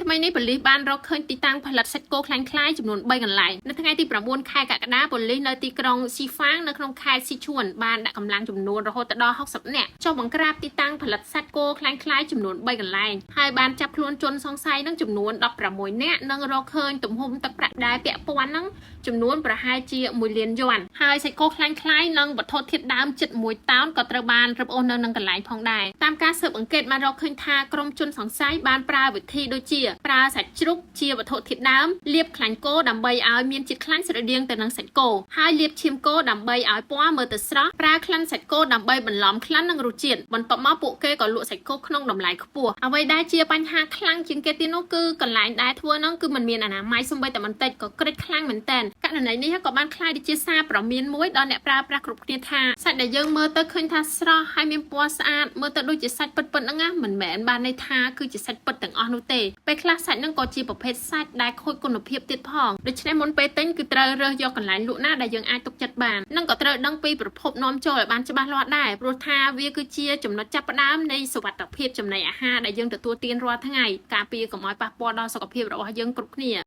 ថ្មីៗនេះប៉ូលីសបានរកឃើញទីតាំងផលិតសាច់គោក្លែងក្លាយចំនួន3កន្លែងនៅថ្ងៃទី9ខែកក្កដាប៉ូលីសនៅទីក្រុងស៊ីហ្វាងនៅក្នុងខេត្តស៊ីឈួនបានដាក់កម្លាំងចំនួនរហូតដល់60នាក់ចុះបង្ក្រាបទីតាំងផលិតសាច់គោក្លែងក្លាយចំនួន3កន្លែងហើយបានចាប់ខ្លួនជនសង្ស័យនឹងចំនួន16នាក់និងរកឃើញទំហំទឹកប្រាក់ដែលពាក់ព័ន្ធនឹងចំនួនប្រហែលជា1លានយួនហើយសាច់គោក្លែងក្លាយនិងវត្ថុធាតុដើមជិត1តោនក៏ត្រូវបានរឹបអូសនៅនឹងកន្លែងផងដែរតាមការស៊ើបអង្កេតបានរកឃើញថាក្រុមជនសង្ស័យបានប្រើវិធីដូចជាប្រើសាច់ជ្រូកជាវត្ថុធាតុដើមលាបខ្លាញ់គោដើម្បីឲ្យមានជាតិខ្លាញ់ស្រដៀងទៅនឹងសាច់គោហើយលាបឈាមគោដើម្បីឲ្យពណ៌មើលទៅស្រស់ប្រើក្លិនសាច់គោដើម្បីបន្លំក្លិននិងរសជាតិបន្ទាប់មកពួកគេក៏លក់សាច់គោក្នុងតម្លៃខ្ពស់អ្វីដែលជាបញ្ហាខ្លាំងជាងគេទៀតនោះគឺកន្លែងដែលធ្វើហ្នឹងគឺមិនមានអនាម័យសូម្បីតែបន្តិចក៏ក្រិចខ្លាំងមែនទែនករណីនេះក៏បានក្លាយទៅជាសារប្រមានមួយដល់អ្នកប្រើប្រាស់គ្រប់គ្នាថាសាច់ដែលយើងមើលទៅឃើញថាស្រស់ហើយមានពណ៌ស្អាតមើលទៅដូចជាសាច់ពិតៗហ្នឹងណាមិនមែនបានន័យថាគឺជាសាច់ពិតទាំងអស់នោះទេពេលខ្លះសាច់ហ្នឹងក៏ជាប្រភេទសាច់ដែលខូចគុណភាពទៀតផងដូច្នេះមុនពេលទិញគឺត្រូវរើសយកកន្លែងលក់ណាដែលយើងអាចទុកចិត្តបាននិងក៏ត្រូវដឹងពីប្រភពនាំចូលឲ្យបានច្បាស់លាស់ដែរព្រោះថាវាគឺជាចំណុចចាប់ផ្ដើមនៃសុវត្ថិភាពចំណីអាហារដែលយើងទទួលទានរាល់ថ្ងៃការពារកុំឲ្យប៉ះពាល់ដល់សុខភាពរបស់យើងគ្រប់គ្នា។